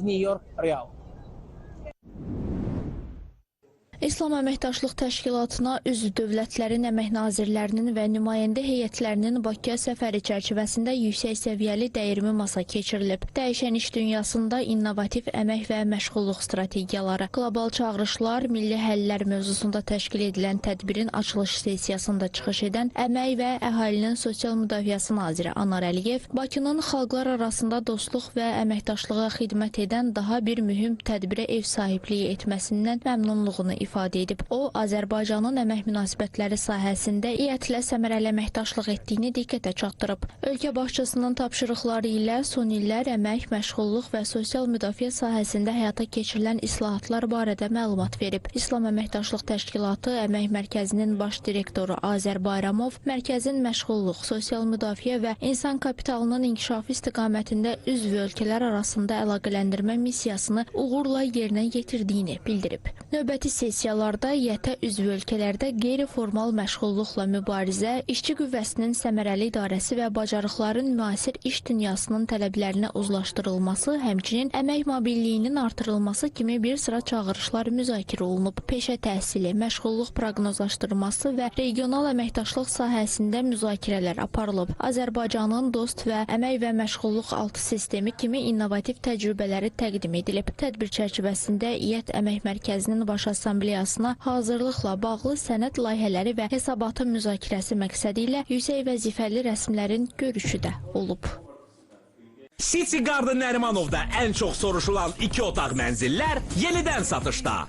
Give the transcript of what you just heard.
New York, Real. İslam Əməkdaşlıq Təşkilatına üzv dövlətlərin əmək nazirlərinin və nümayəndə heyətlərinin Bakıya səfəri çərçivəsində yüksək səviyyəli dəyirmi masa keçirilib. Dəyişən iş dünyasında innovativ əmək və məşğulluq strategiyaları, qlobal çağırışlar, milli həllər mövzusunda təşkil edilən tədbirin açılış sessiyasında çıxış edən Əmək və Əhalinin Sosial Müdafiəsi naziri Anar Əliyev Bakının xalqlar arasında dostluq və əməkdaşlığa xidmət edən daha bir mühüm tədbirə ev sahibliyi etməsindən məmnunluğunu ifadə edib. O, Azərbaycanın əmək münasibətləri sahəsində İƏT-lə səmərəli əməkdaşlıq etdiyini diqqətə çatdırıb. Ölkə başçısının tapşırıqları ilə son illər əmək, məşğulluq və sosial müdafiə sahəsində həyata keçirilən islahatlar barədə məlumat verib. İslam Əməkdaşlıq Təşkilatı Əmək Mərkəzinin baş direktoru Azər Bayramov mərkəzin məşğulluq, sosial müdafiə və insan kapitalının inkişafı istiqamətində üzv ölkələr arasında əlaqələndirmə missiyasını uğurla yerinə yetirdiyini bildirib. Növbəti sessiyalarda İƏT-ə üzv ölkələrdə qeyri-formal məşğulluqla mübarizə, işçi qüvvəsinin səmərəli idarəsi və bacarıqların müasir iş dünyasının tələblərinə uzlaşdırılması, həmçinin əmək mobilliyinin artırılması kimi bir sıra çağırışlar müzakirə olunub. Peşə təhsili, məşğulluq proqnozlaşdırması və regional əməkdaşlıq sahəsində müzakirələr aparılıb. Azərbaycanın dost və əmək və məşğulluq altı sistemi kimi innovativ təcrübələri təqdim edilib. Tədbir çərçivəsində İƏT Əmək Mərkəzinin Baş Assambleyasına hazırlıqla bağlı sənəd layihələri və hesabatın müzakirəsi məqsədi ilə yüksək vəzifəli rəsmilərin görüşü də olub. City Garden Nerimanov'da en çok soruşulan iki otak menziller yeniden satışta.